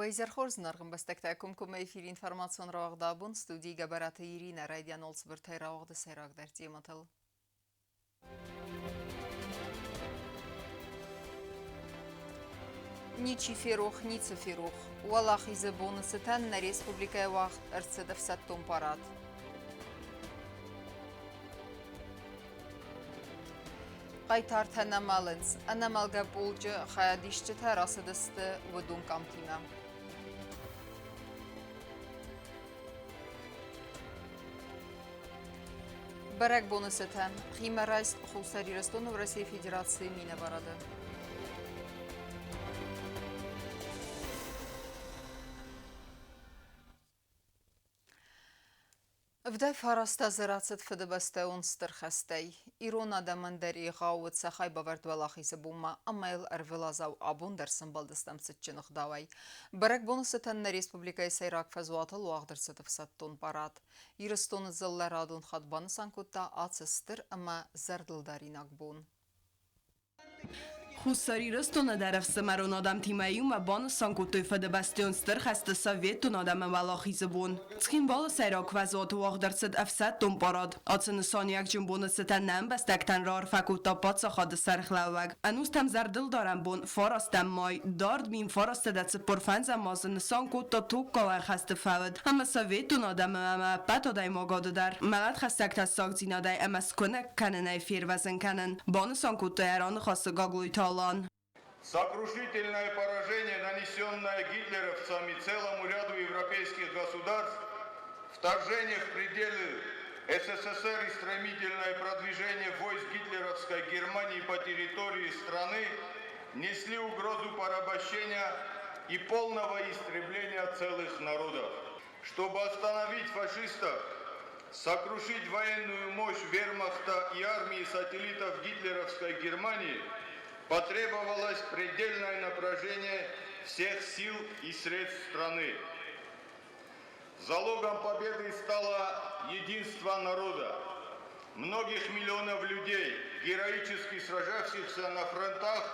Уӕ изӕр хорз, зынаргъ ӕмбӕстӕгтӕ! Комкоммӕ эфиры информацион рауагъд абон студийы Гӕбӕраты Иринӕ райдиан цыбыртӕй рауагъды сӕйрагдӕр темӕтыл. Ничи ферох, ницы ферох. Уӕлахизы боны цытӕн нӕ республикӕйы уагъд ӕрцыд ӕфсӕддон парад. Хъайтартӕ нӕ мӕлынц. Ӕнӕмӕлгӕ полчъы хайадисджытӕ рацыдысты уыдон къамтимӕ. Бӕрӕгбоны цытӕн химӕрайст Хуссар Ирыстоны Уӕрӕсейы Федерацийы минӕварады. Ӕвдай фараст азы рацыд Фыдыбӕстӕйон Стыр хӕстӕй. Ирон адӕмӕн дӕр егъау уыд сӕ хайбавӕрд Уӕлахизы бонмӕ ӕмӕ йыл ӕрвылазау абон дӕр сӕмбӕлдыстӕм цытджын ӕгъдауӕй. Бӕрӕгбоны цытӕн нӕ республикӕйы сӕйраг фӕзуатыл уагъд ӕрцыд ӕфсӕддон парад. Ирыстоны дзыллӕ радон хатт банысан кодта ацы стыр ӕмӕ зӕрдылдаринаг бон. Хуссар Ирыстоны дӕр ӕфсымӕрон адӕмтимӕ иумӕ банысан кодтой Фыдыбӕстӕйон Стыр хӕсты Советон адӕмы Уӕлахизы бон. Цхинвалы сӕйраг фӕзуаты уагъд ӕрцыд ӕфсӕддон парад. Ацы нысаниуӕгджын боны цытӕн нӕ ӕмбӕстӕгтӕн раарфӕ кодта паддзахады сӕргълӕууӕг. Ӕнустӕм зӕрдылдарӕн бон, фарастӕм май, дард 1945 азы нысан кодта тугкалӕн хӕсты фӕуд ӕмӕ советон адӕмы ӕмӕ ӕппӕт адӕймагады дӕр мӕлӕтхӕссӕг тӕссагдзинадӕй ӕмӕ скуынӕг кӕнынӕй фервӕзын кӕнын, банысан кодта йӕ раныхасы Гаглойты Алан. Сокрушительное поражение, нанесенное гитлеровцами целому ряду европейских государств, вторжение в пределы СССР и стремительное продвижение войск гитлеровской Германии по территории страны несли угрозу порабощения и полного истребления целых народов. Чтобы остановить фашистов, сокрушить военную мощь вермахта и армии сателлитов гитлеровской Германии, потребовалось предельное напряжение всех сил и средств страны. Залогом победы стало единство народа, многих миллионов людей, героически сражавшихся на фронтах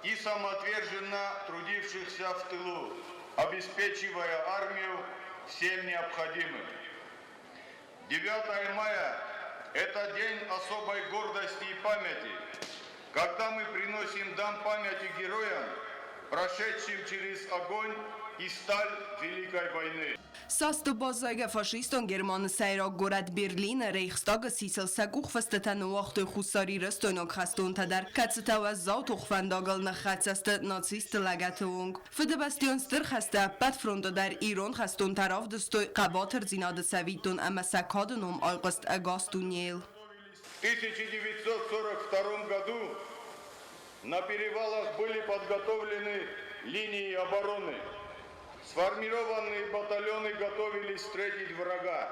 и самоотверженно трудившихся в тылу, обеспечивая армию всем необходимым. 9 мая – это день особой гордости и памяти, когда мы приносим дань памяти героям, прошедшим через огонь и сталь Великой войны. Састы баззайгӕ фашистон Германы сӕйраг горӕт Берлины Рейхстагы сисыл сӕ къухфыстытӕ ныууагътой хуссарирыстойнаг хӕстонтӕ дӕр, кӕцытӕ уӕззау тохвӕндагыл ныххӕццӕ сты нацистты лӕгӕты онг. Фыдыбӕстӕйон Стыр хӕсты ӕппӕт фронты дӕр ирон хӕстонтӕ равдыстой хъӕбатырдзинады цӕвиттон ӕмӕ сӕ кады ном айхъуыст ӕгас дунейыл. В 1942 году на перевалах были подготовлены линии обороны. Сформированные батальоны готовились встретить врага.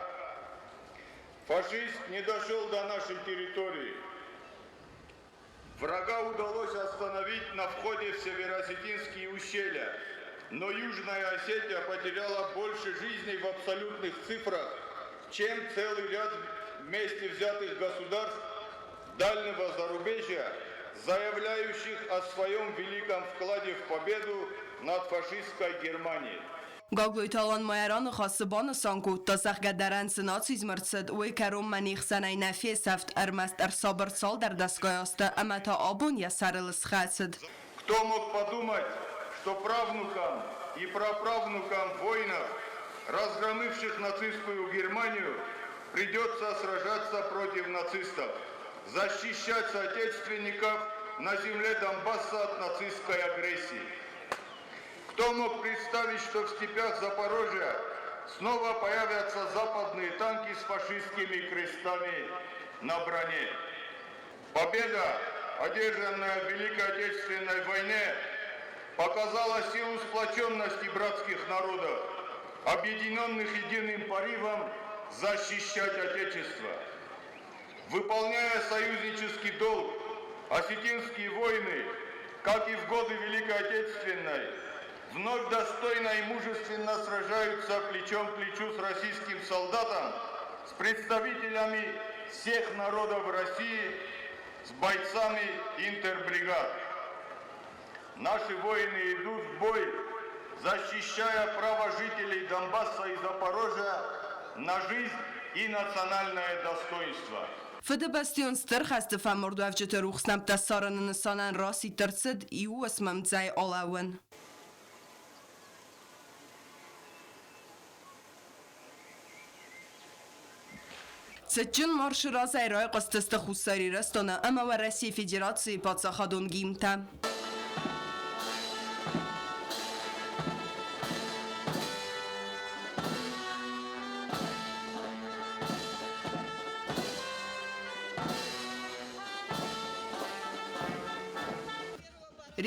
Фашист не дошел до нашей территории. Врага удалось остановить на входе в Североосетинские ущелья, но Южная Осетия потеряла больше жизней в абсолютных цифрах, чем целый ряд вместе взятых государств дальнего зарубежья, заявляющих о своем великом вкладе в победу над фашистской Германией. Гаглойты Алан ма йӕ раныхасы банысан кодта, зӕгъгӕ, дӕрӕн цы нацизм ӕрцыд, уый кӕронмӕ не хсӕнӕй нӕ фесӕфт, ӕрмӕст ӕрсабыр цалдӕр дӕсгай азты ӕмӕ та абон йӕ сӕрыл схӕцыд. Кто мог подумать, что правнукам и праправнукам воинов, разгромивших нацистскую Германию, придется сражаться против нацистов, защищать соотечественников на земле Донбасса от нацистской агрессии. Кто мог представить, что в степях Запорожья снова появятся западные танки с фашистскими крестами на броне? Победа, одержанная в Великой Отечественной войне, показала силу сплоченности братских народов, объединенных единым порывом защищать Отечество. Выполняя союзнический долг, осетинские воины, как и в годы Великой Отечественной, вновь достойно и мужественно сражаются плечом к плечу с российским солдатом, с представителями всех народов России, с бойцами интербригад. Наши воины идут в бой защищая право жителей Донбасса и Запорожья на жизнь и национальное достоинство. Фыдыбӕстӕйон Стыр хӕсты фӕмардуӕвджыты рухс нӕмттӕ ссарыны нысанӕн расидт ӕрцыд иу уысмӕмдзӕй алӕууын. Цытджын маршы разӕй райхъуыстысты Хуссар Ирыстоны ӕмӕ Уӕрӕсейы Федерацийы паддзахадон гимнтӕ.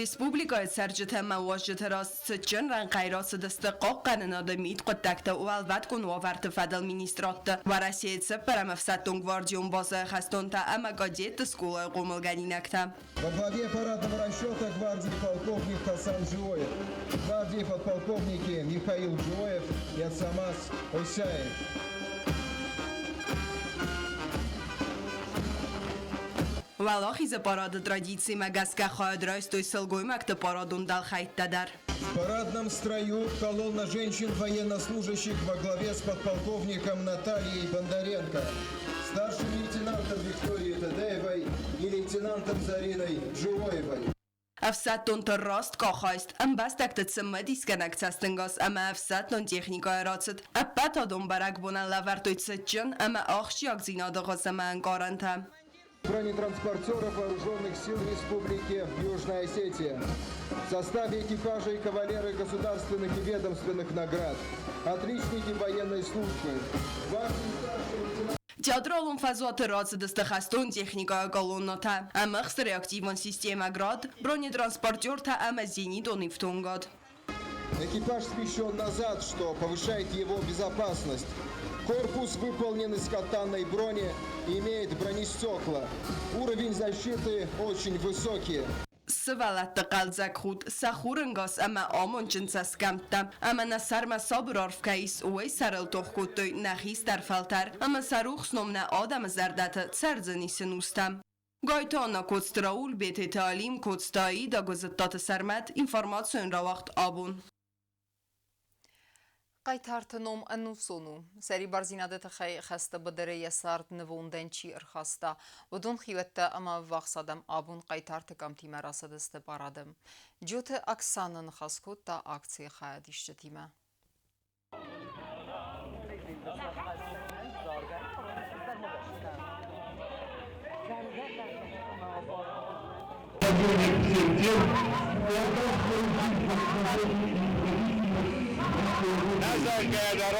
Республикӕйы цӕрджытӕ ӕмӕ уазджыты раз цытджын рӕнхъӕй рацыдысты Хъахъхъӕнынады мидхъуыддӕгты уӕлвӕткон уавӕрты фӕдыл министрадты, Уӕрӕсейы цыппӕрӕм ӕфсӕддон гвардион базӕйы хӕстонтӕ ӕмӕ кадетты скъолайы хъомылгӕнинӕгтӕ. Во главе парадного расчета гвардии полковник Хасан Джиоев, гвардии подполковники Михаил Джиоев и Ацамаз Осяев. Уӕлахизы парады традицимӕ гӕсгӕ хайад райстой сылгоймӕгты парадон дӕлхӕйттӕ дӕр. В парадном строю колонна женщин-военнослужащих во главе с подполковником Натальей Бондаренко, старшим лейтенантом Викторией Тедеевой и лейтенантом Зариной Джиоевой. Ӕфсӕддонты раст къахайст, ӕмбӕстӕгты цымыдисгӕнӕг цӕстӕнгас ӕмӕ ӕфсӕддон техникӕйы рацыд ӕппӕт адон бӕрӕгбонӕн лӕвӕрдтой цытджын ӕмӕ ахсджиагдзинады гъуыз ӕмӕ ӕнкъарӕнтӕ. Бронетранспортеров Вооруженных сил Республики Южная Осетия. В составе экипажей кавалеры государственных и ведомственных наград, отличники военной службы, гвардии старший лейтенант Театралон фӕзуаты рацыдысты хӕстон техникӕйы колоннӕтӕ, ӕмӕхст реактивон системӕ «Град», бронетранспортертӕ ӕмӕ зенитон ифтонгад. Экипаж смещен назад, что повышает его безопасность. Корпус выполнен из катанной брони и имеет бронестекла. Уровень защиты очень высокий. Сывӕллӕтты хъӕлдзӕг худт, сӕ хурӕнгас ӕмӕ амондджын цӕсгӕмттӕ ӕмӕ нӕ сӕрмӕ сабыр арф кӕй ис, уый сӕрыл тох кодтой нӕ хистӕр фӕлтӕр ӕмӕ сӕ рухс ном нӕ адӕмы зӕрдӕты цӕрдзӕнис ӕнустӕм. Гайты Анна, Коцты Рауль, Бететы Алим, Коцты Аида, Гуызыдтаты Сӕрмӕт, информацион рауагъд абон. Хъайтарты ном ӕнусон у. Сӕрибардзинады тыххӕй хӕсты быдыры йӕ цард нывондӕн чи ӕрхаста, уыдон хиуӕттӕ ӕмӕ ӕввахс адӕм абон хъайтарты къамтимӕ рацыдысты парады. Джиоты Оксана ныхас кодта акцийы хайадисджытимӕ. Нӕ зӕгъгӕ дӕр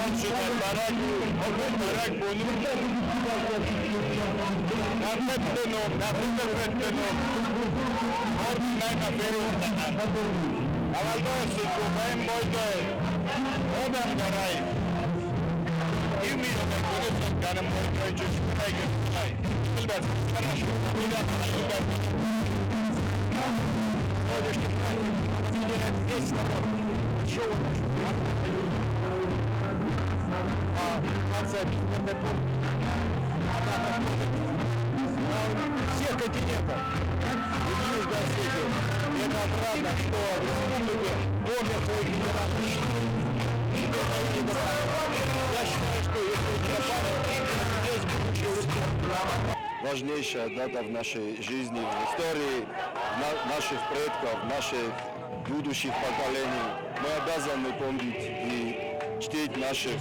бӕрӕгбон у. Нӕ фӕтты ном, нӕ фыдӕлты ном орденӕй нӕ ферох кӕнӕм. Авалдосы Одамгарай. Иумиагӕй куыдыцӕг кӕнӕм чысылӕй гыццылӕй. Весь народ. Нация всех континентов. И в Южной Осетии. И это отрадно, что в республике тоже своих ветеранов. Я считаю, что если здесь будущее Важнейшая дата в нашей жизни, в истории наших предков, наших будущих поколений. Мы обязаны помнить и чтить наших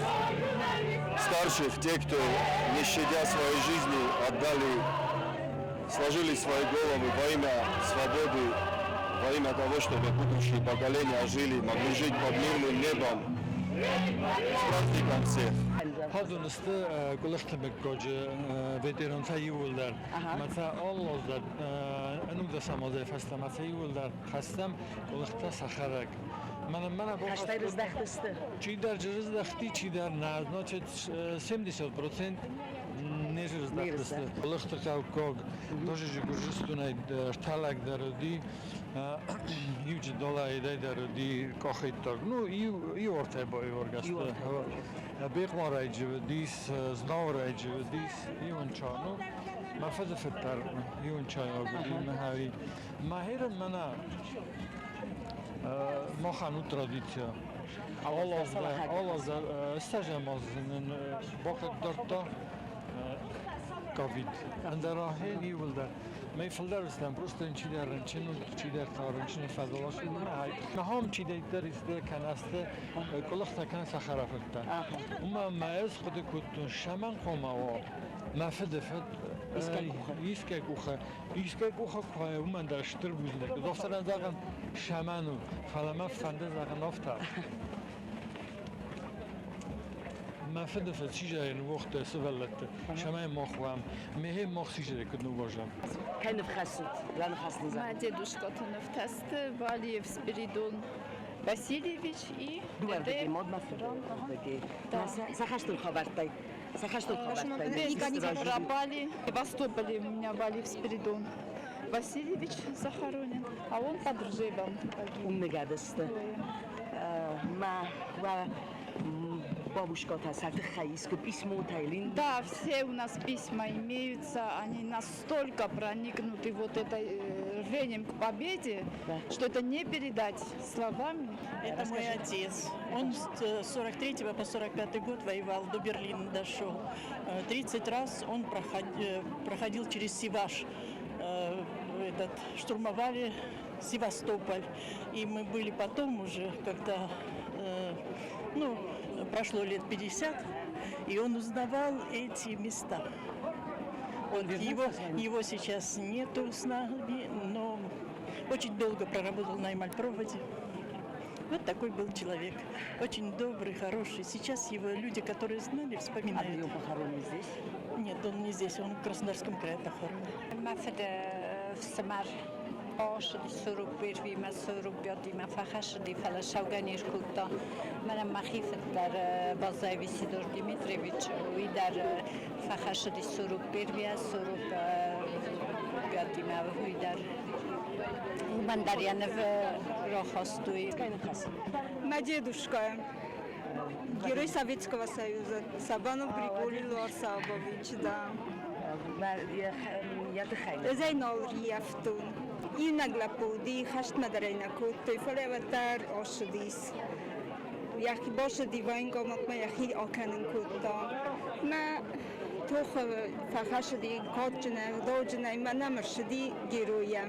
старших, те, кто, не щадя своей жизни, отдали, сложили свои головы во имя свободы, во имя того, чтобы будущие поколения жили, могли жить под мирным небом. С праздником всех! Хадон сты Къуылыхты мыггаджы ветерантӕ иууылдӕр. Ӕмӕ сӕ алы аз дӕр ӕнудӕсӕм азӕй фӕстӕмӕ сӕ иууылдӕр хӕссӕм Къуылыхтӕ сӕ Мӕнӕ Хӕстӕй рыздӕхтысты? Чидӕр рыздӕхти, чидӕр нӕ. Значит, 70% не рыздӕхтысты. Къуылыхты хъӕуккаг тоже же Гуырдзыстонӕй ӕртӕ лӕг дӕр уыди, иу долларӕй дӕр уыди къахиттаг. Ну, иу ортӕ байуаргӕсты. Бехъмарӕйджы уыдис, Знауырӕйджы уыдис, иуынча. Ну, Мӕ фыды фыд дӕр иунчайаг уыди Михаил. Махерӕн мӕнӕ махӕн у традиция. Алазы стажем азы нын бахъыгдардта ковид. Ӕндӕр ахӕм иууылдӕр. Мӕ фылдӕр стӕм просто чидӕр рынчын уыд, чидӕр та рынчыны фӕдыл Ахӕм чидӕриддӕр исты кӕнӕсты къуылыхтӕ кӕнӕ цӕхӕрафырттӕ. Уымӕ мӕ ӕз хъуыды кодтон, цӕмӕн хъуамӕ уа мӕ фыды фыд искӕй къухы. Искӕй къухы куы уа, уымӕн дӕр стыр бузныг. Дохтырӕн зӕгъын, цӕмӕн у, фӕлӕ мӕ фӕнды зӕгъын афтӕ. Мӕ фыды фыд сизӕйы ныууагъта сывӕллӕтты, цӕмӕй мах уӕм, мехе мах сизӕйы куыд ныууазӕм. Кӕй ныфхӕссут? Раныхас нын Мӕ дедушкаты нывтӕсты Валиев Спиридон Васильевич и Дыууӕрдыгӕй модмӕ фыдӕрдыгӕй. Сӕ хӕстон хабӕрттӕй. Сӕ хӕстон хабӕрттӕй. Пропали. В Севастополе у меня Валиев Спиридон Васильевич захоронен, а он под Ржевом погиб. Умныгадысты. Мӕ бабушкатӕ сӕ тыххӕй искуы письмотӕй лин? Да, все у нас письма имеются, они настолько проникнуты вот этой рвением к победе, да, что это не передать словами. Это мой отец. Он с 43 по 45 год воевал, до Берлина дошел. 30 раз он проходил через Сиваш, этот, штурмовали Севастополь. И мы были потом уже, когда ну, прошло лет 50, и он узнавал эти места. Вот его сейчас нету с нами, но очень долго проработал на Эмальпроводе. Вот такой был человек. Очень добрый, хороший. Сейчас его люди, которые знали, вспоминают. А его похоронен здесь? Нет, он не здесь, он в Краснодарском крае похоронен. Мӕ фыды фсымӕр ацыди 41-мӕ, 45-мӕ фӕхӕссыди, фӕлӕ ссӕугӕ не скодта. Мӕнӕн мӕхи фыд дӕр Базаев Исидор Дмитриевич, уый дӕр фӕхӕссыди 41-йӕ, 45-мӕ, уый дӕр. Уымӕн дӕр йӕ ныв рахастой. Мӕ дедушка, герой Советского Союза, Сабанов Григорий Луарсабович, да. Ӕз ӕй нал риййӕфтон. Иунӕг лӕппу уыди, хӕстмӕ дӕр ӕй нӕ кодтой, фӕлӕ уӕддӕр ацыдис. Йӕхи бацыди военкоматмӕ, йӕхи акӕнын кодта. Мӕ тохы фӕхӕссыди кадджынӕй, ӕгъдауджынӕй, мӕ нӕм ӕрцыди геройӕ.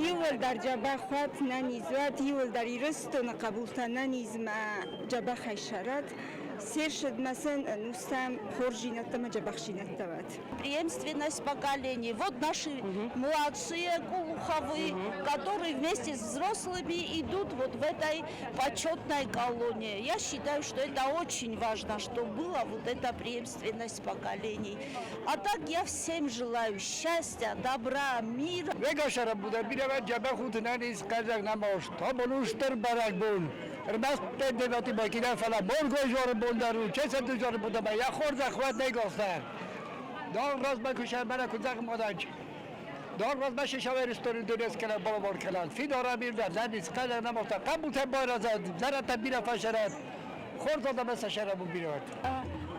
Иууылдӕр дзӕбӕх уӕд, нӕниз уӕд, иууылдӕр Ирыстоны хъӕбултӕ нӕниз мӕ дзӕбӕхӕй сӕрӕд. Се рцыдмӕ сын ӕнустӕм хорздзинӕдтӕ ӕмӕ дзӕбӕхдзинӕдтӕ уӕд. Преемственность поколений. Вот наши младшие Кулуховы, которые вместе с взрослыми идут вот в этой почетной колонии. Я считаю, что это очень важно, чтобы была вот эта преемственность поколений. А так я всем желаю счастья, добра, мира.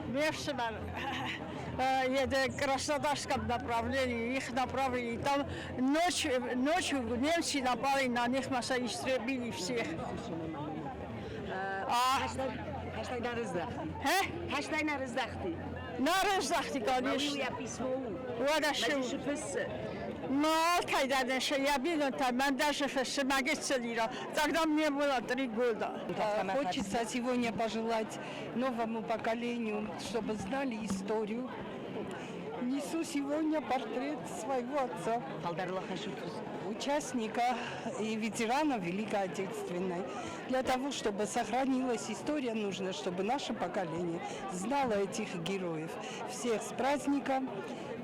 Ме фсымӕр едет в Краснодарском направлении, их направили, и там ночью немцы напали на них, нас истребили всех. Хӕстӕй нӕ рыздӕхти? Хӕстӕй нӕ рыздӕхти? Нӕ рыздӕхти, конечно. Уый письмо у. Уӕдӕ цы фыссы? Ну, алкӕй дӕр йӕ бинонтӕ, мӕн даже фыссы мӕ гыццыл Тогда мне было 3 года. Хочется сегодня пожелать новому поколению, чтобы знали историю. Несу сегодня портрет своего отца, участника и ветерана Великой Отечественной. Для того, чтобы сохранилась история, нужно, чтобы наше поколение знало этих героев. Всех с праздником,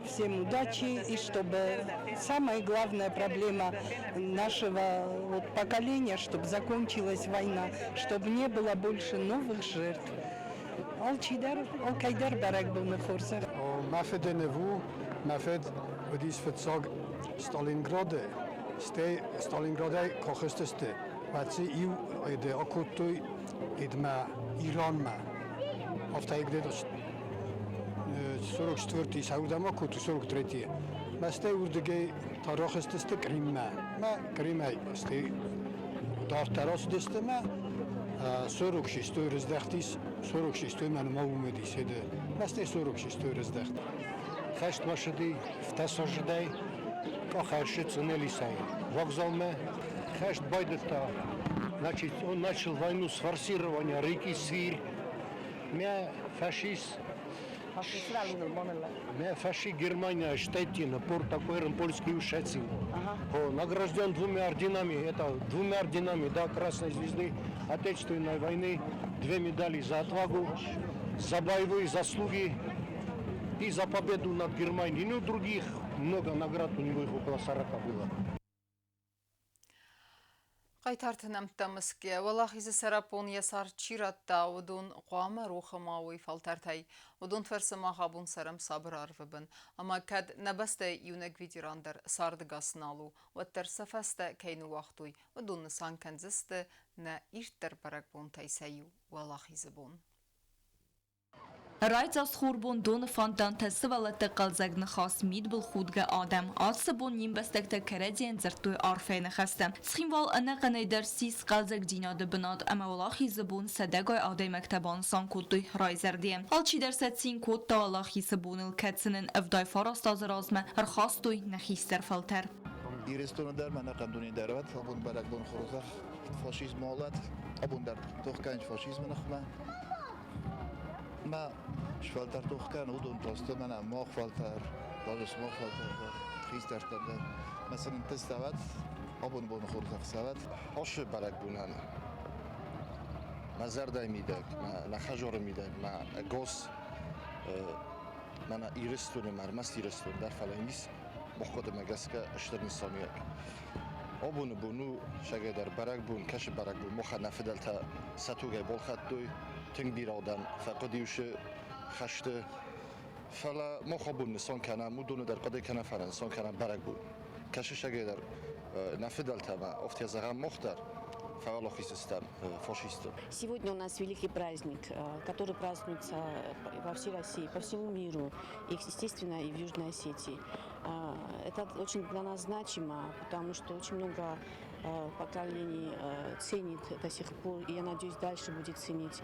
всем удачи и чтобы самая главная проблема нашего вот поколения, чтобы закончилась война, чтобы не было больше новых жертв. Алчидӕр, алкӕйдӕр бӕрӕгбоны хорзӕх. Мӕ фыды ныв у, мӕ фыд уыдис фыццаг Сталинграды, стӕй Сталинградӕй куы ахызтысты, уӕд дзы иу акодтой идмӕ Иранмӕ. Афтӕ где-то 44-й сӕ уырдӕм акодтой, 43-йы. Мӕ стӕй уырдыгӕй та рахызтысты Къриммӕ. Мӕ Къримӕй стӕй дарддӕр ацыдысты мӕ сорок шестой рыздӕхтис, 46-й мӕ нымӕ уым уыдис, мӕ стӕй 46-й рыздӕхт. Хӕст ма сыди фтӕсазыдӕй, къахӕрсы Цънелисӕй вокзалмӕ. Хӕст байдыдта, значит, он начал войну с форсирования реки Свирь. Мӕ фашист Мӕ фаши Германия Штеттина, порт такой польский Ушецин. О, награжден двумя орденами, это двумя орденами, да, Красной Звезды Отечественной войны, две медали за отвагу, за боевые заслуги и за победу над Германией. Ну, других много наград, у него их около 40 было. Хъайтарты нӕмттӕ мысгӕ, Уӕлахизы сӕраппонд йӕ цард чи радта, уыдон хъуамӕ рохы ма уой фӕлтӕртӕй. Уыдон фӕрцы мах абон цӕрӕм сабыр арвы бын. Ӕмӕ кӕд нӕ бӕстӕйы иунӕг ветеран дӕр цардыгас нал у, уӕддӕр сӕ фӕстӕ кӕй ныууагътой, уыдон нысан кӕндзысты нӕ ирддӕр бӕрӕгбонтӕй сӕ иу – Уӕлахизы бон. Райдзаст хурбон доны фонтантӕ, сывӕллӕтты хъӕлдзӕг ныхас, мидбылхудгӕ адӕм. Ацы бон не мбӕстӕгтӕ кӕрӕдзийӕн дзырдтой арфӕйы ныхӕстӕ. Цхинвал ӕнӕхъӕнӕй дӕр ссис хъӕлдзӕгдзинады бынат ӕмӕ Уӕлахизы бон сӕдӕгай адӕймӕгтӕ банысан кодтой райзӕрдийӕ. Алчидӕр сӕ цин кодта Уӕлахизы боныл, кӕцы нын 79 азы размӕ ӕрхастой нӕ хистӕр фӕлтӕр. Ирыстоны дӕр ма ӕнӕхъӕн дуне дӕр уӕд абон бӕрӕгбон хорзӕх фашизм уӕд абон дӕр тох кӕнынц фашизмы ныхмӕ. Мӕ сфӕлтӕр тох кӕны, уыдон та сты мӕнӕ мах фӕлтӕр, даже сымах фӕлтӕр дӕр, хистӕртӕ дӕр. Мӕ сын ӕнтыстӕуӕд, абоны боны хорзӕх цӕуӕд. Ашы бӕрӕгбонӕн мӕ зӕрдӕйы мидӕг, мӕ хӕдзары мидӕг, мӕ гос мӕнӕ Ирыстоны, мӕ ӕрмӕст Ирыстоны дӕр, фӕлӕ ис мах хъуыдымӕ гӕсгӕ стыр нысаниуӕг. Абоны бон у сӕгӕдӕр бӕрӕгбон, кӕсы бӕрӕгбон, махӕн нӕ фыдӕлтӕ сӕ тугӕй балхӕдтой, тынг бирӕ адӕм фӕхъуыдиусы хӕсты. Фӕлӕ мах абон нысан кӕнӕм, уыдоны дӕр хъуыды кӕнӕм, фӕлӕ нысан кӕнӕм бӕрӕгбон. Кӕсы сӕгӕдӕр нӕ фыдӕлтӕ ӕмӕ афтӕ зӕгъӕм мах дӕр фӕуӕлахиз стӕм фашисты. Сегодня у нас великий праздник, который празднуется во всей России, по всему миру, и, естественно, и в Южной Осетии. Это очень для нас значимо, потому что очень много поколений ценит до сих пор, и я надеюсь, дальше будет ценить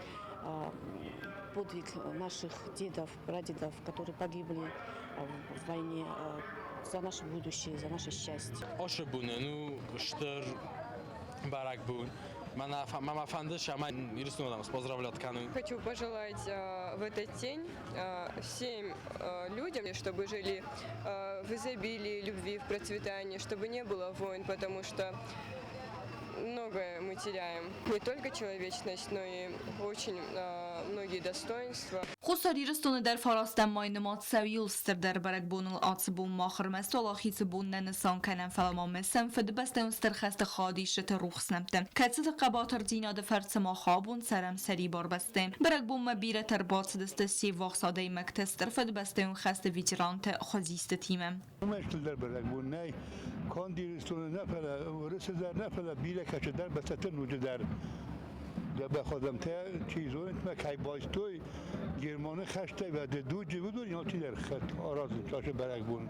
подвиг наших дедов, прадедов, которые погибли в войне за наше будущее, за наше счастье. Ашы бонӕн у стыр бӕрӕгбон. Мӕнӕ мӕ фӕнды цӕмӕй Ирыстоны адӕмы споздравлять кӕнын. Хочу пожелать в этот день всем людям, чтобы жили в изобилии, любви, в процветании, чтобы не было войн, потому что многое мы теряем. Не только человечность, но и очень многие достоинства. Хуссар Ирыстоны дӕр фарастӕм май нымад цӕуы иуыл стырдӕр бӕрӕгбоныл. Ацы бон мах ӕрмӕст Уӕлахизы бон нӕ нысан кӕнӕм, фӕлӕ ма мысӕм Фыдыбӕстӕйон Стыр хӕсты хайадисджыты рухс нӕмттӕ, кӕцыты хъӕбатырдзинады фӕрцы мах абон цӕрӕм сӕрибар бӕстӕйы. Бӕрӕгбонмӕ бирӕтӕ ӕрбацыдысты се ввахс адӕймӕгты Стыр Фыдыбӕстӕйон хӕсты ветеранты хуызистытимӕ. Уымӕй стырдӕр бӕрӕгбон нӕй канд Ирыстоны нӕ, фӕлӕ Уырысы дӕр нӕ, фӕлӕ бирӕ кӕцыдӕр бӕстӕты ноджы дӕр. Дзӕбӕх адӕмтӕ, чи зонынц мӕ, кӕй байстой Германы хӕстӕй уӕды дуджы, уыдон алчидӕр хӕст аразынц ацы бӕрӕгбон.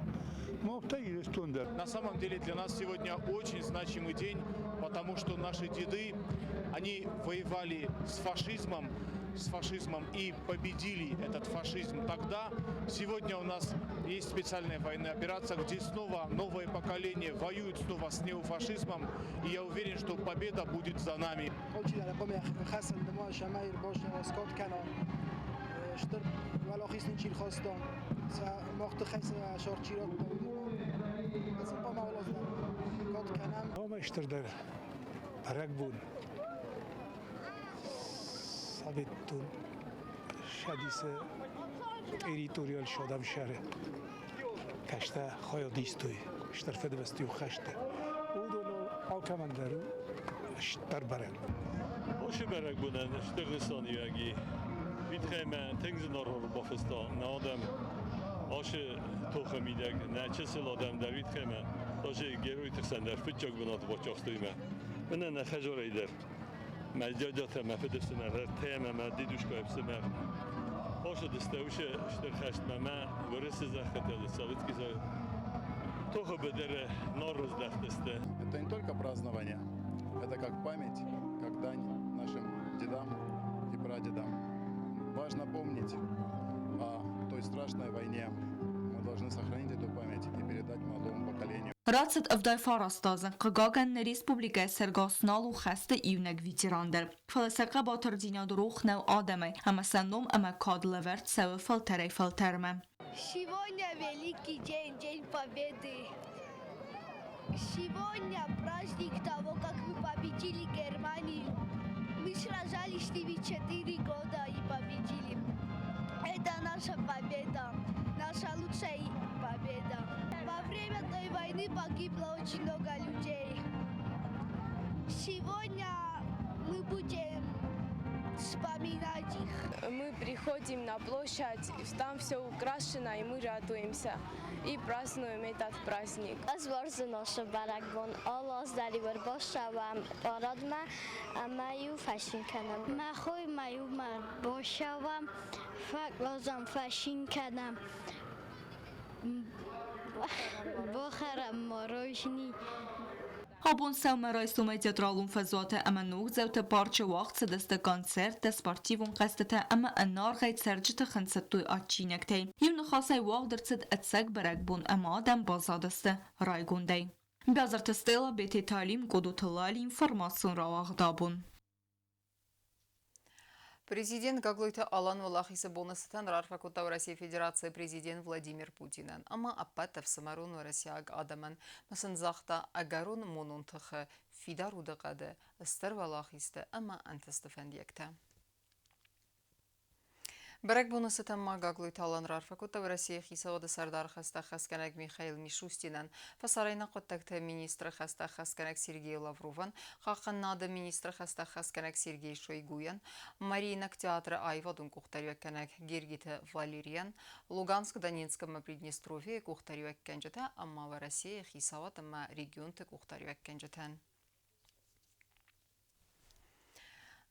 Мах та Ирыстон дӕр. На самом деле для нас сегодня очень значимый день, потому что наши деды, они воевали с фашизмом и победили этот фашизм тогда. Сегодня у нас есть специальная военная операция, где снова новое поколение воюет снова с неофашизмом. И я уверен, что победа будет за нами. Алчидӕр хъуамӕ хӕцын дыма сӕмӕй ӕрбас скад кӕна стыр уӕлахиз нын чи рхаста, сӕ мах тыххӕй сӕ сӕр чи радта, уыдонмӕ. Сын хъуамӕ алы аз дӕр кад кӕнӕм. Уымӕй стырдӕр бӕрӕгбон Советон Цӕдисы территорийыл садӕмсӕры кӕстӕ хайад истой Стыр Фыдыбӕстӕйон хӕсты. Уыдоныл алкӕмӕн дӕр у стыр бӕрӕгбон. Уыцы бӕрӕгбонӕн стыр нысаниуӕг и. Уый тынг зынаргъ ӕрбафыста нӕ адӕм ацы тохы мидӕг, нӕ чысыл адӕм дӕр уый тыххӕй ӕмӕ даже геройты хсӕн дӕр фыццаг бынат бацахстой мӕ. Мӕнӕ нӕ хӕдзарӕй дӕр мӕ дядятӕ, мӕ фыдыфсымӕр, ӕртӕ ӕмӕ мӕ дедушкайы фсымӕр ацыдысты уыцы стыр хӕстмӕ мӕ Уырысы зӕххытыл, Советский. Тохы быдыры нал рыздӕхтысты. Это не только празднование, это как память, как дань нашим дедам и прадедам. Важно помнить о той страшной войне. Мы должны сохранить эту память и передать молодому поколению. Рацыд 79 азы. Хъыгагӕн, нӕ республикӕйы цӕргӕс нал у хӕсты иунӕг ветеран дӕр. Фӕлӕ сӕ хъӕбатырдзинад рох нӕу адӕмӕй ӕмӕ сӕ ном ӕмӕ кад лӕвӕрд цӕуы фӕлтӕрӕй-фӕлтӕрмӕ. Сегодня великий день, День Победы. Сегодня праздник того, как мы победили Германию. Мы сражались с ними 4 года и победили. Это наша победа, наша лучшая победа. Во время той войны погибло очень много людей. Сегодня мы будем вспоминать их. Мы приходим на площадь, там все украшено, и мы радуемся и празднуем этот праздник. Ӕз уарзын ацы бӕрӕгбон. Алы аз дӕр-иу ӕрбацӕуӕм парадмӕ ӕмӕ-иу фӕцин кӕнӕм. Мӕ хоимӕ-иу ма бацӕуӕм, фӕхъазӕм, фӕцин кӕнӕм. Бахӕрӕм мороженое. Абон сӕумӕрайсомӕй Театралон фӕзуаты ӕмӕ Ногдзауты парчы уагъд цыдысты концерттӕ, спортивон хъӕзтытӕ ӕмӕ ӕнӕаргъӕй цӕрджыты хынцыдтой адджинӕгтӕй. Иу ныхасӕй уагъд ӕрцыд ӕцӕг бӕрӕгбон ӕмӕ адӕм баззадысты райгондӕй. Бязырты Стелла, Бететы Алим, Къодоты Лали, информацион рауагъд абон. Президент Гаглойты Алан Уӕлахизы боны цытӕн раарфӕ кодта Уӕрӕсейы Федерацийы президент Владимир Путинӕн ӕмӕ ӕппӕт ӕфсымӕрон уӕрӕсейаг адӕмӕн ӕмӕ сын загъта ӕгӕрон монон тыхы, фидар удыхъӕды, стыр уӕлахизты ӕмӕ ӕнтысты фӕндиӕгтӕ. Бӕрӕгбоны цытӕн ма Гаглойты Алан раарфӕ кодта Уӕрӕсейы хицауады сӕрдар хӕстӕ хӕсгӕнӕг Михаил Мишустинӕн, фӕсарӕйнаг хъуыддӕгты министры хӕстӕ хӕсгӕнӕг Сергей Лавровӕн, хъахъхъӕнынады министры хӕстӕ хӕсгӕнӕг Сергей Шойгуйӕн, Мариинаг театры аивадон къухдариуӕггӕнӕг Гергиты Валерийӕн, Луганск, Донецк ӕмӕ Приднестровьейы къухдариуӕггӕнджытӕ ӕмӕ Уӕрӕсейы хицауад ӕмӕ регионты къухдариуӕггӕнджытӕн.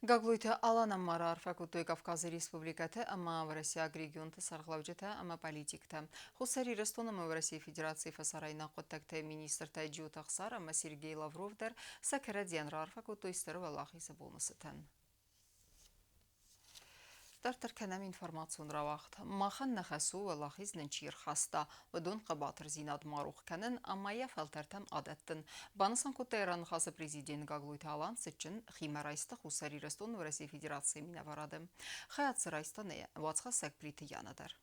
Гаглойты Аланӕн ма раарфӕ кодтой Кавказы республикӕты ӕмӕ уӕрӕсейаг регионты сӕргълӕуджытӕ ӕмӕ политиктӕ. Хуссар Ирыстон ӕмӕ Уӕрӕсейы Федерацийы фӕсарӕйнаг хъуыддӕгты министртӕ Джиоты Ӕхсар ӕмӕ Сергей Лавров дӕр сӕ кӕрӕдзийӕн раарфӕ кодтой Стыр Уӕлахизы боны цытӕн. Дарддӕр кӕнӕм информацион рауагъд. Махӕн нӕ хӕс у, уӕлахиз нын чи ӕрхаста, уыдон хъӕбатырдзинад ма рох кӕнын ӕмӕ йӕ фӕлтӕртӕм адӕттын, банысан кодта йӕ раныхасы президент Гаглойты Алан цытджын химӕрайсты Хуссар Ирыстоны Уӕрӕсейы Федерацийы минӕварады. Хайад дзы райста нӕ уацхӕссӕг Плиты Яна дӕр.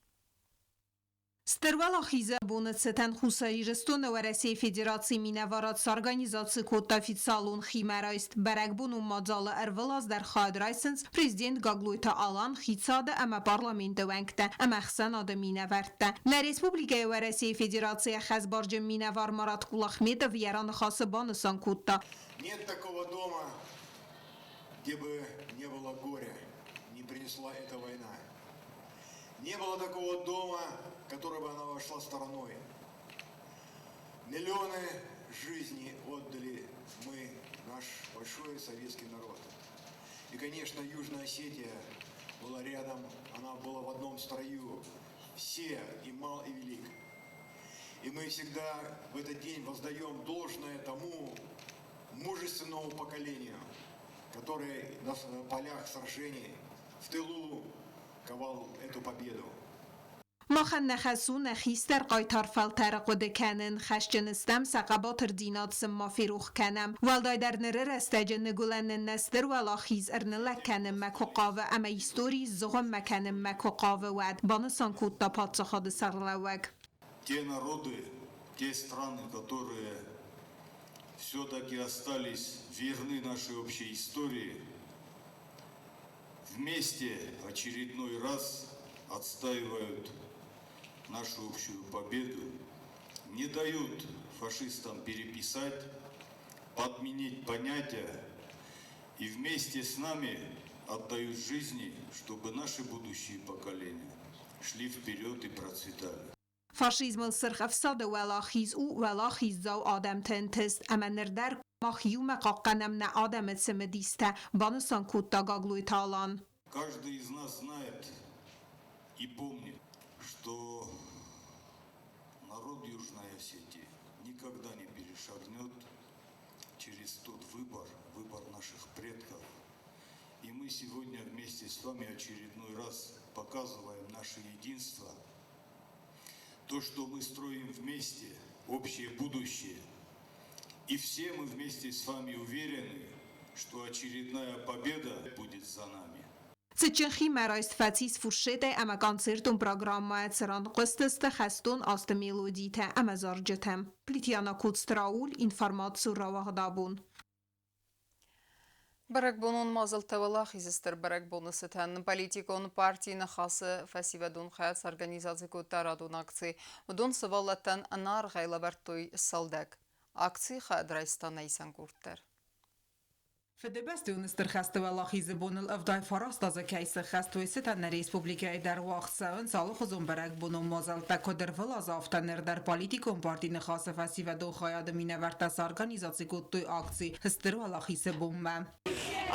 Стыр Уӕлахизы боны цытӕн Хуссар Ирыстоны Уӕрӕсейы Федерацийы минӕварад сорганизаци кодта официалон химӕрайст. Бӕрӕгбонон мадзалы ӕрвылаз дӕр хайад райсынц президент Гаглойты Алан, хицауады ӕмӕ парламенты уӕнгтӕ ӕмӕ ӕхсӕнады минӕвӕрттӕ. Нӕ республикӕйы Уӕрӕсейы Федерацийы ӕххӕстбарджын минӕвар Марат Кулахметов йӕ раныхасы банысан кодта. Нет такого дома, где бы не было горя, не принесла эта война. Не было такого дома, который бы она вошла стороной. Миллионы жизней отдали мы, наш большой советский народ. И, конечно, Южная Осетия была рядом, она была в одном строю. Все, и мал, и велик. И мы всегда в этот день воздаем должное тому мужественному поколению, которое на полях сражений в тылу ковал эту победу. Махӕн нӕ хӕс у нӕ хистӕр хъайтар фӕлтӕры хъуыды кӕнын, хӕсджын стӕм, сӕ хъӕбатырдзинад сын ма ферох кӕнӕм. Уӕлдайдӕр ныры рӕстӕджы ныгуылӕны нӕ стыр уӕлахиз ӕрныллӕг кӕнынмӕ куы хъавы ӕмӕ истори сзыгъуыммӕ кӕнынмӕ куы хъавы, уӕд, банысан кодта паддзахады сӕргълӕууӕг. Те народы, те страны, которые все-таки остались верны нашей общей истории, вместе очередной раз отстаивают нашу общую победу, не дают фашистам переписать, подменить понятия и вместе с нами отдают жизни, чтобы наши будущие поколения шли вперед и процветали. Фашизмыл Сырх Ӕфсады уӕлахиз у уӕлахиздзау адӕмты ӕнтыст, ӕмӕ ныр дӕр мах иумӕ хъахъхъӕнӕм нӕ адӕмы цымыдистӕ, банысан кодта Гаглойты Алан. Каждый из нас знает и помнит, что народ Южной Осетии никогда не перешагнет через тот выбор, выбор наших предков. И мы сегодня вместе с вами очередной раз показываем наше единство, то, что мы строим вместе, общее будущее. И все мы вместе с вами уверены, что очередная победа будет за нами. Цытджын химӕрайст фӕцис фуршетӕй ӕмӕ концертон программӕйӕ, цыран хъуыстысты хӕстон азты мелодитӕ ӕмӕ зарджытӕ. Плитьяна Коцты Рауль, информацион рауагъд абон. Бӕрӕгбонон мадзӕлттӕ Уӕлахизы стыр бӕрӕгбоны цытӕн политикон парти Ныхасы фӕсивӕдон хайад сорганизаци кодта радон акци. Уыдон сывӕллӕттӕн ӕнӕаргъӕй лӕвӕрдтой сӕлдӕг. Акцийы хайад райста нӕ исӕн къорд дӕр. Фыдыбӕстӕйон Стыр хӕсты Уӕлахизы боныл 79 азы кӕй сӕххӕст, уый цытӕн нӕ республикӕйы дӕр уагъд цӕуынц алыхуызон бӕрӕгбонон мадзӕлттӕ. Куыд ӕрвылаз, афтӕ ныр дӕр политикон парти Ныхасы фӕсивӕдон хайады минӕвӕрттӕ сорганизаци кодтой акци Стыр Уӕлахизы бонмӕ.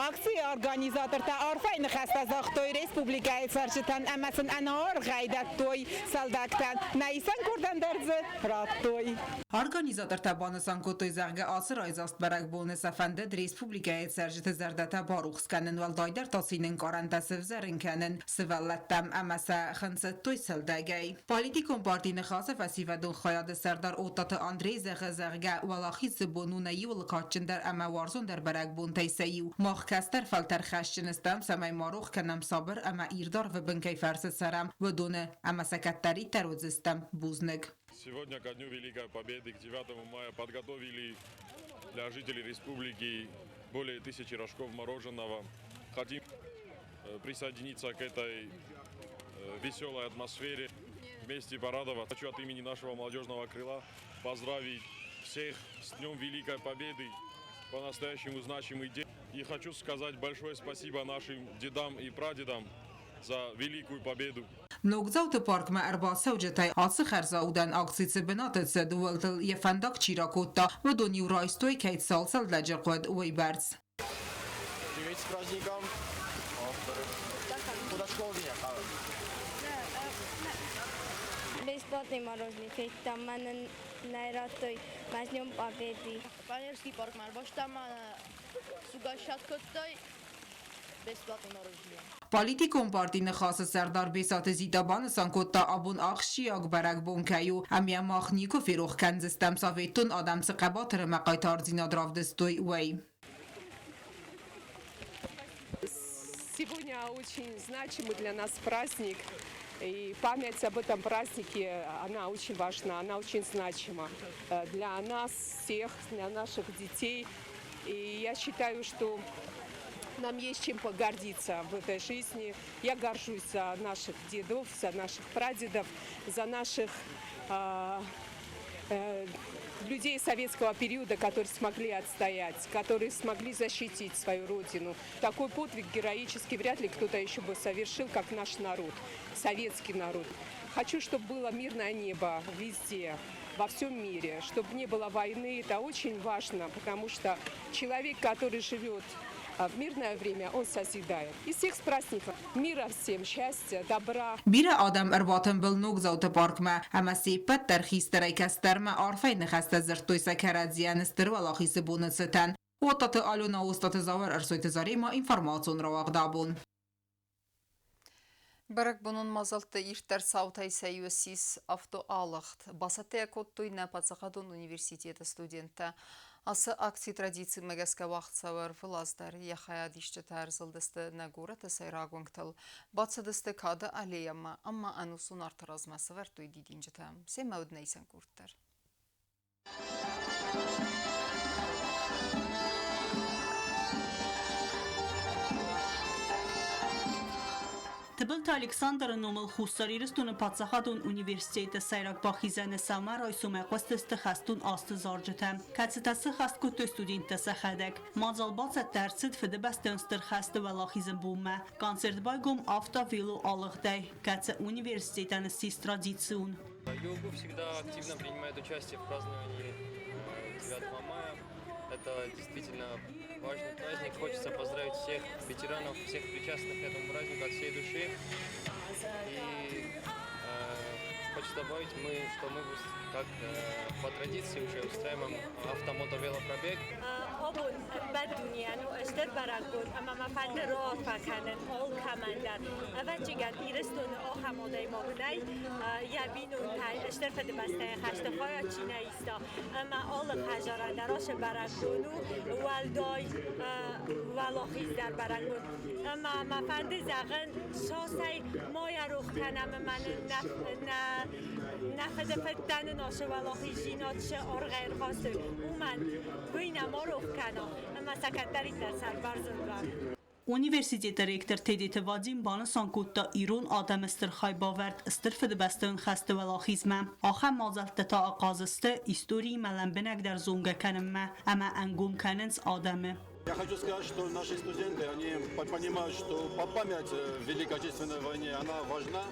Акцийы организатортӕ арфӕйы ныхӕстӕ загътой республикӕйы цӕрджытӕн ӕмӕ сын ӕнӕаргъӕй дӕттой сӕлдӕгтӕн. Нӕ исӕн къордӕн дӕр дзы радтой. Организатортӕ банысан кодтой, зӕгъгӕ, ацы райдзаст бӕрӕгбоны сӕ фӕндыд республикӕйы цӕрджыты зӕрдӕтӕ барухс кӕнын, уӕлдайдӕр та цины ӕнкъарӕнтӕ сӕвзӕрын кӕнын сывӕллӕттӕм ӕмӕ сӕ хынцыдтой сӕлдӕгӕй. Политикон парти Ныхасы фӕсивӕдон хайады сӕрдар Оттаты Андрей зӕгъы, зӕгъгӕ, Уӕлахизы бон у нӕ иуыл кадджындӕр ӕмӕ уарзондӕр бӕрӕгбонтӕй сӕ иу. Мах кӕстӕр фӕлтӕр хӕсджын стӕм, цӕмӕй ма рох кӕнӕм сабыр ӕмӕ ирд арвы бын кӕй фӕрцы цӕрӕм, уыдоны, ӕмӕ сӕ кӕддӕриддӕр уыдзыстӕм бузныг. Сегодня ко Дню Великой Победы, к 9 мая, подготовили для жителей республики более 1000 рожков мороженого. Хотим присоединиться к этой веселой атмосфере, вместе порадовать. Хочу от имени нашего молодежного крыла поздравить всех с Днем Великой Победы, по-настоящему значимый день. И хочу сказать большое спасибо нашим дедам и прадедам за великую победу. Ногдзауты паркмӕ ӕрбацӕуджытӕй ацы хӕрзаудӕн акци цы бынаты цыд, ууылтыл йӕ фӕндаг чи ракодта, уыдон-иу райстой, кӕй цал лӕджы хъуыд, уыйбӕрц. Привет с праздником! Куда школу Бесплатный мороженое федтам, мӕнӕн нӕ радтой мӕ Днем Победы. Пионерский паркмӕ ӕрбастам, сугӕссад кодтой бесплатный мороженое. Политикон парти Ныхасы сӕрдар Бесаты Зита банысан кодта, абон ахсджиаг бӕрӕгбон кӕй у, ӕмӕ мах никуы ферох кӕндзыстӕм, советон адӕм цы хъӕбатыр ӕмӕ хъайтардзинад равдыстой, уый. Сегодня очень значимый для нас праздник. И память об этом празднике, она очень важна, она очень значима для нас всех, для наших детей. И я считаю, что нам есть чем погордиться в этой жизни. Я горжусь за наших дедов, за наших прадедов, за наших людей советского периода, которые смогли отстоять, которые смогли защитить свою родину. Такой подвиг героический вряд ли кто-то еще бы совершил, как наш народ, советский народ. Хочу, чтобы было мирное небо везде, во всем мире, чтобы не было войны. Это очень важно, потому что человек, который живет в мирное время, он созидает. И всех с праздником! Мира всем, счастья, добра! Бирӕ адӕм ӕрбатымбыл Ногдзауты паркмӕ ӕмӕ се ппӕт дӕр хистӕрӕй кӕстӕрмӕ арфӕйы ныхӕстӕ дзырдтой сӕ кӕрӕдзийӕн Стыр Уӕлахизы боны цытӕн. Оттаты Алена, Остъаты Зауыр, Ӕрсойты Заремӕ, информацион рауагъд абон. Бӕрӕгбонон мадзӕлтты ирддӕр цаутӕй сӕ иу ссис автоалыгъд. Бацӕттӕ йӕ кодтой нӕ паддзахадон университеты студенттӕ. Ацы акци традицимӕ гӕсгӕ уагъд цӕуы ӕрвылаз дӕр. Йӕ хайадисджытӕ ӕрзылдысты нӕ горӕты сӕйраг уынгтыл, бацыдысты Кады аллейӕмӕ ӕмӕ ӕнусон арты размӕ сӕвӕрдтой дидинджытӕ. Семӕ уыд нӕ исӕн къорд дӕр. Тыбылты Александры номыл Хуссар Ирыстоны паддзахадон университеты сӕйраг бахизӕны сӕумӕ райсомӕй хъуыстысты хӕстон азты зарджытӕ, кӕцытӕ сыххӕст кодтой студенттӕ сӕхӕдӕг. Мадзал бацӕттӕ ӕрцыд Фыдыбӕстӕйон Стыр хӕсты Уӕлахизы бонмӕ. Концерт байгом автовело алыгъдӕй, кӕцы университетӕн ссис традицион. ЮГУ всегда активно принимает участие в праздновании 9 мая. Это действительно важный праздник. Хочется поздравить всех ветеранов, всех причастных к этому празднику от всей души. И Хочу добавить, мы, что мы как по традиции уже устраиваем автомотовелопробег. Абон ӕппӕт дунейӕн у стыр бӕрӕгбон ӕмӕ мӕ фӕнды раарфӕ кӕнын алкӕмӕн дӕр. Ӕвӕццӕгӕн, Ирыстоны ахӕм адӕймаг нӕй, йӕ бинонтӕй Стыр Фыдыбӕстӕйы хӕсты хайад чи нӕ иста. Ӕмӕ алы хӕдзарӕн дӕр ацы бӕрӕгбон у уӕлдай уӕлахиздӕр бӕрӕгбон. Ӕмӕ мӕ фӕнды зӕгъын, сосӕй ма йӕ рох кӕнӕм ӕмӕ нын нӕ нӕ фыдыфыдтӕ нын ацы уӕлахиздзинад цы аргъӕй ӕрхастой, уымӕн уый нӕ ма рох кӕна ӕмӕ сӕ кӕддӕриддӕр сӕрбӕрзонд уӕм. Университеты ректор Тедеты Вадим банысан кодта ирон адӕмы стыр хайбавӕрд Стыр Фыдыбӕстӕйон хӕсты уӕлахизмӕ. Ахӕм мадзӕлттӕ та ахъаз сты историимӕ лӕмбынӕгдӕр зонгӕ кӕнынмӕ ӕмӕ ӕнгом кӕнынц адӕмы. Я хочу сказать, что наши студенты, они понимают, что память в Великой Отечественной войне, она важна,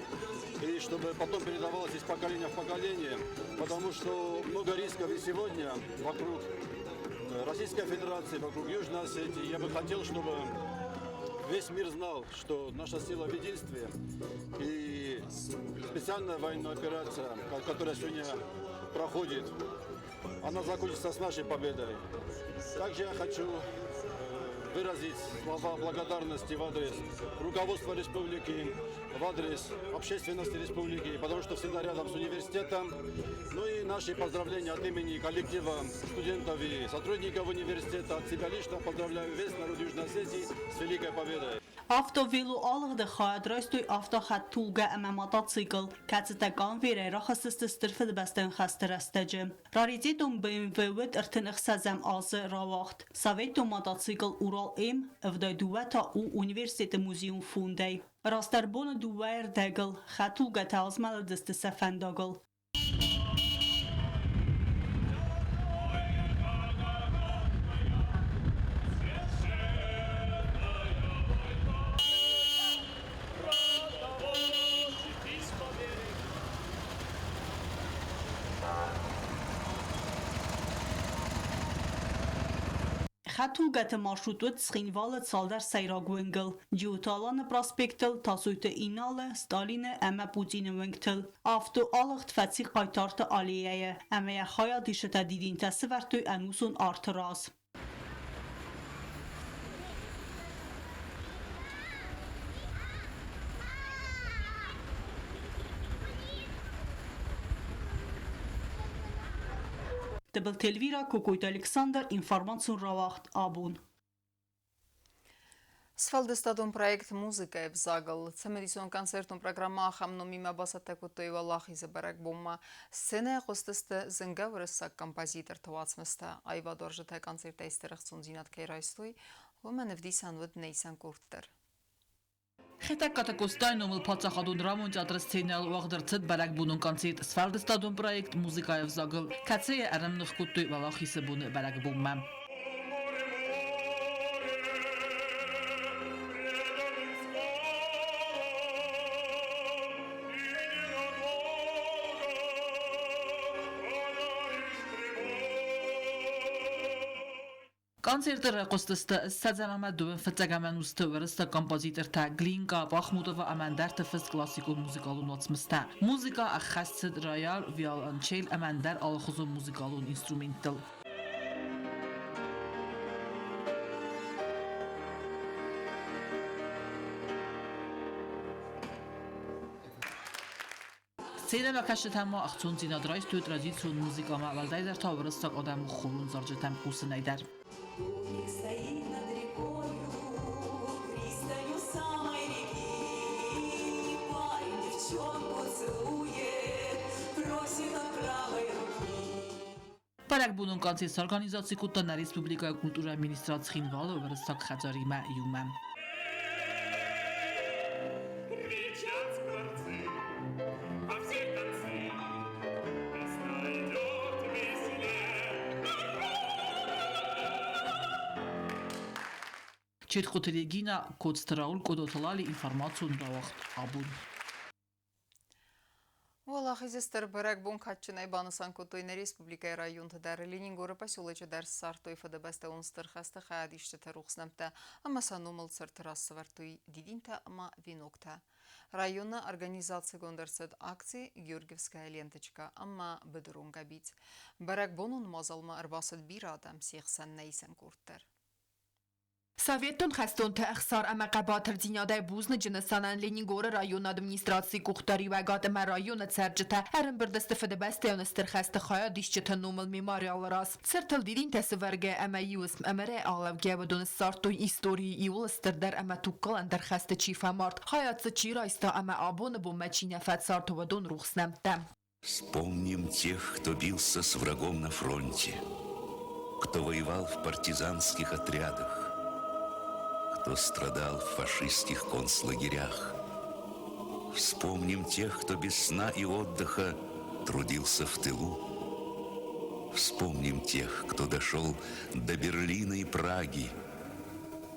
и чтобы потом передавалась из поколения в поколение, потому что много рисков и сегодня вокруг Российской Федерации, вокруг Южной Осетии. Я бы хотел, чтобы весь мир знал, что наша сила в единстве и специальная военная операция, которая сегодня проходит, она закончится с нашей победой. Также я хочу выразить слова благодарности в адрес руководства республики, в адрес общественности республики, потому что всегда рядом с университетом. Ну и наши поздравления от имени коллектива студентов и сотрудников университета. От себя лично поздравляю весь народ Южной Осетии с великой победой. Автовелоалыгъды хайад райстой автохӕдтулгӕ ӕмӕ мотоцикл, кӕцытӕ конвейерӕй рахызтысты Стыр Фыдыбӕстӕйон хӕсты рӕстӕджы. Раритетон BMW уыд 36-ӕм азы рауагъд. Советон мотоцикл Урал-М 72 та у университеты музейон фондӕй. Растдӕр боны дыууӕйы рдӕгыл хӕдтулгӕтӕ азмӕлыдысты сӕ фӕндагыл. Хӕдтулгӕты маршрут уыд Цхинвалы цалдӕр сӕйраг уынгыл: Джиоты Аланы проспектыл, Тасойты Иналы, Сталины ӕмӕ Путины уынгтыл. Авто алыгъд фӕци Хъайтарты аллейӕйы ӕмӕ йӕ хайадисджытӕ дидинтӕ сывӕрдтой ӕнусон арты раз. Тыбылты Эльвира, Кокойты Александр, информацион рауагъд «Абон». Сфӕлдыстадон проект «Музыкӕйы ӕвзагыл» цымыдисон концертон программӕ ахӕм номимӕ бацӕттӕ кодтой Уӕлахизы бӕрӕгбонмӕ. Сценӕйы хъуыстысты зынгӕ уырыссаг композиторты уацмыстӕ. Аивадуарзджытӕ концертӕй стыр ӕхцондзинад кӕй райстой, уымӕн ӕвдисӕн уыд нӕ исӕн къорд дӕр. Хетӕгкаты Къостайы номыл паддзахадон драмон театры сценӕйыл уагъд ӕрцыд бӕрӕгбонон концерт сфӕлдыстадон проект «Музыкӕйы ӕвзагыл», кӕцыйы ӕрӕмных кодтой Уӕлахизы боны бӕрӕгбонмӕ. Концерты райхъуыстысты ссӕдзӕм ӕмӕ дыууын фыццӕгӕм ӕнусты уырыссаг композитортӕ Глинка, Бахмутова ӕмӕ ӕндӕрты фыст классикон музыкалон уацмыстӕ. Музыкӕ ӕххӕст цыд рояль, виолончель ӕмӕ ӕндӕр алыхуызон музыкалон инструменттыл. Сценӕмӕкӕсджытӕм ма ӕхцондзинад райстой традицион музыкӕмӕ, уӕлдайдӕр та уырыссаг адӕмы хорон зарджытӕм хъусынӕй дӕр. Домик стоит над рекою, пристанью самой реки. Парень девчонку целует, просит он правой руки. Бӕрӕгбонон концерт сорганизаци кодта нӕ республикӕйы культурӕйы министрад Цхинвалы уырыссаг хӕдзаримӕ иумӕ. Кричат скворцы во все концы. Весна идет веселее. Четхъуты Регина, Коцты Рауль, Къодоты Лали, информацион рауагъд «Абон». Уӕлахиз Уӕлахизы стыр бӕрӕгбон кадджынӕй банысан кодтой нӕ республикӕйы районты дӕр. Ленингоры поселочы дӕр ссардтой Фыдыбӕстӕон Стыр хӕсты хайадисджыты рухс нӕмттӕ ӕмӕ сӕ номыл цырты раз сӕвӕрдтой дидинтӕ ӕмӕ веноктӕ. Районы организацигонд ӕрцыд акци «Георгиевская ленточка» ӕмӕ быдырон гӕбиц. Бӕрӕгбонон мадзалмӕ ӕрбацыд бирӕ адӕм, се хсӕн нӕ исӕн къорд дӕр. Советон хӕстонты ӕхсар ӕмӕ хъӕбатырдзинадӕй бузныджы нысанӕн Ленингоры районы администрацийы къухдариуӕгад ӕмӕ районы цӕрджытӕ ӕрӕмбырд сты Фыдыбӕстӕйон Стыр хӕсты хайадисджыты номыл мемориалы раз. Цыртыл дидинтӕ сывӕргӕ ӕмӕ иу уысм ӕмырӕй алӕугӕ уыдон ссардтой историйы иууыл стырдӕр ӕмӕ тугкалӕндӕр хӕсты чи фӕмард, хайад дзы чи райста ӕмӕ абоны бонмӕ чи нӕ фӕцард, уыдон рухс нӕмттӕ. Вспомним тех, кто бился с врагом на фронте, кто воевал в партизанских отрядах, кто страдал в фашистских концлагерях. Вспомним тех, кто без сна и отдыха трудился в тылу. Вспомним тех, кто дошел до Берлина и Праги,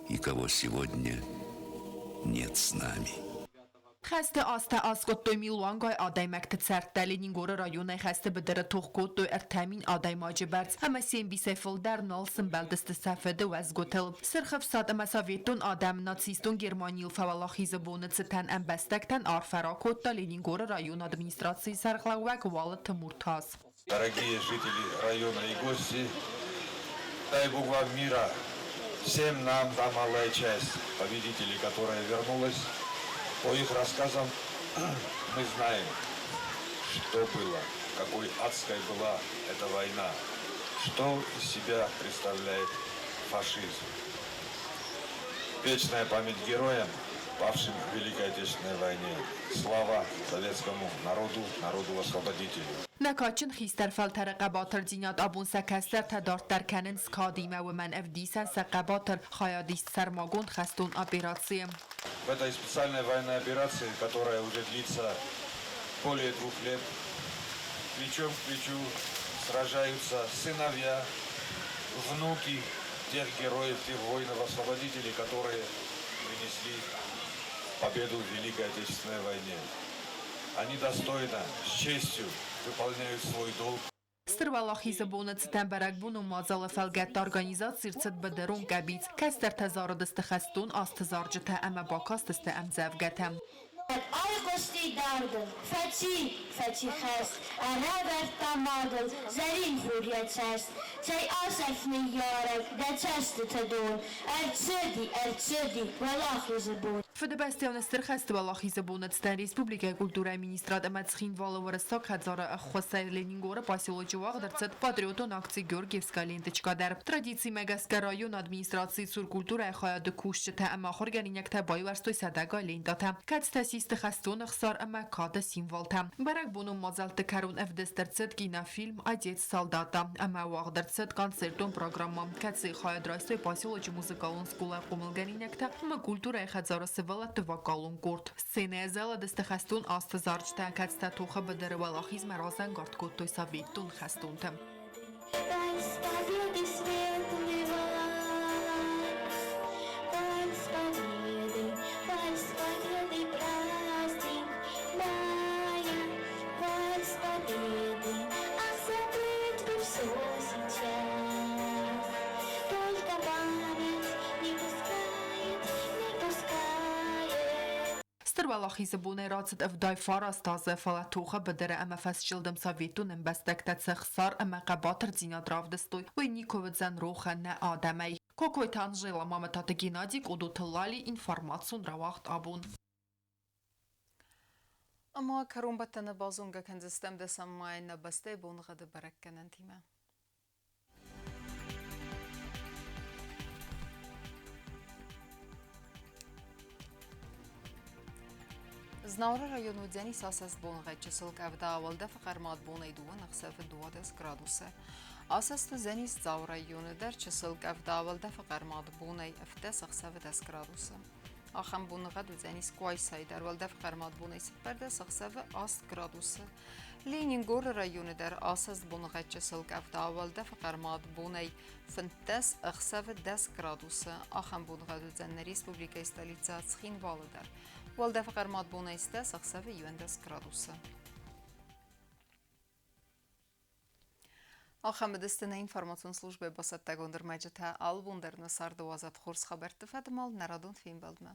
и кого сегодня нет с нами. Хӕсты азтӕ аскъуыдтой милуангай адӕймӕгты цӕрдтӕ. Ленингоры районӕй хӕсты быдыры тох кодтой 3000 адӕймаджы бӕрц ӕмӕ се мбисӕй фылдӕр нал сымбӕлдысты сӕ фыды уӕзгуытыл. Сырх Ӕфсад ӕмӕ советон адӕм нацистон Германийыл фӕуӕлахизы боны цытӕн ӕмбӕстӕгтӕн арфӕ ракодта Ленингоры районы администрацийы сӕргълӕууӕг Уалыты Муртаз. Дорогие жители района и гости, дай Бог вам мира. Всем нам та малая часть победителей, которая вернулась. По их рассказам мы знаем, что было, какой адской была эта война, что из себя представляет фашизм. Вечная память героям, павшим в Великой Отечественной войне. Слава советскому народу, народу-освободителю. Нӕ кадджын хистӕр фӕлтӕры хъӕбатырдзинад абон сӕ кӕстӕртӕ дарддӕр кӕнынц кадимӕ, уымӕн ӕвдисӕн сӕ хъӕбатыр хайадист сӕрмагонд хӕстон операцийы. В этой специальной военной операции, которая уже длится более 2 лет, плечом к плечу сражаются сыновья, внуки тех героев, тех воинов-освободителей, которые принесли победу в Великой Отечественной войне. Они достойно, с честью выполняют свой долг. Стыр Уӕлахизы боны цытӕн бӕрӕгбонон мадзалы фӕлгӕтты организаци ӕрцыд быдырон къӕбиц. Кӕстӕртӕ зарыдысты хӕстон азты зарджытӕ ӕмӕ бакастысты ӕмдзӕвгӕтӕ. Айхъуысти дардыл, фӕци, фӕци хӕст, Ӕрӕвӕрдта мадыл зӕрин хур йӕ цӕст. Цӕй асӕрф ныййарӕг дӕ цӕстыты дон, Ӕрцыди, ӕрцыди Уӕлахизы бон. Фыдыбӕстӕйон Стыр хӕсты Уӕлахизы боны цытӕн республикӕйы культурӕйы министрад ӕмӕ Цхинвалы Уырыссаг хӕдзары ӕххуысӕй Ленингоры поселочы уагъд ӕрцыд патриотон акци «Георгиевская ленточка» дӕр. Традицимӕ гӕсгӕ районы администрацийы цур культурӕйы хайады кусджытӕ ӕмӕ ахуыргӕнинӕгтӕ байуӕрстой сӕдӕгай лентӕтӕ, кӕцытӕ систы хӕстон ӕхсар ӕмӕ кады символтӕ. Бӕрӕгбонон мадзӕлтты кӕрон ӕвдыст ӕрцыд кинофильм «Отец солдата» ӕмӕ уагъд ӕрцыд концертон программӕ, кӕцыйы хайад райстой поселочы музыкалон скъолайы хъомылгӕнинӕгтӕ ӕмӕ культурӕйы хӕдзары сывӕллӕтты вокалон къорд. Сценӕйы зӕлыдысты хӕстон азты зарджытӕ, кӕцытӕ тохы быдыры уӕлахизмӕ разӕнгард кодтой советон хӕстонты. Вальс победы светлый вальс, вальс победы, вальс победы праздник мая, вальс победы, а забыть бы все сейчас. Только память не пускает, не пускает. Стыр Уӕлахизы бонӕй рацыд 79 азы, фӕлӕ тохы быдыры ӕмӕ фӕсчъылдым советон ӕмбӕстӕгтӕ цӕхсар ӕмӕ хъӕбатырдзинад равдыстой, уый никуы уыдзӕн рохӕн нӕ адӕмӕй. Кокойты Анжела, Мамытаты Геннадий, Къодоты Лали, информацион рауагъд абон. Ӕмӕ кӕронбӕттӕны базонгӕ кӕндзыстӕм дӕсӕм майы нӕ бӕстӕйы боныгъӕды бӕрӕггӕнӕнтимӕ. Знауыры районы уыдзӕнис асӕст боныгъӕд чысыл къӕвда, уӕлдӕфы хъӕрмад бонӕй дыууӕ ӕхсӕвы 12 градусы. Асӕст уыдзӕнис Дзауы районы дӕр чысыл къӕвда, уӕлдӕфы хъӕрмад бонӕй 17 ӕхсӕвы 10 градусы. Ахӕм боныгъӕд уыдзӕнис Къуайсайы дӕр, уӕлдӕфы хъӕрмад бонӕй 14 ӕхсӕвы 8 градусы. Ленингоры районы дӕр асӕст боныгъӕд чысыл къӕвда, уӕлдӕфы хъӕрмад бонӕй 15 ӕхсӕвы 10 градусы. Ахӕм боныгъӕд уыдзӕн нӕ республикӕйы столицӕ Цхинвалы дӕр. Уӕлдӕфы хъӕрмад бонӕй 10 ӕхсӕвы 11 градусы. Ахӕм уыдысты нӕ информацион службӕйы бацӕттӕгонд ӕрмӕджытӕ. Алы бон дӕр нӕ царды уадзӕд хорз хабӕртты фӕдымал нӕ радон фембӕлдмӕ.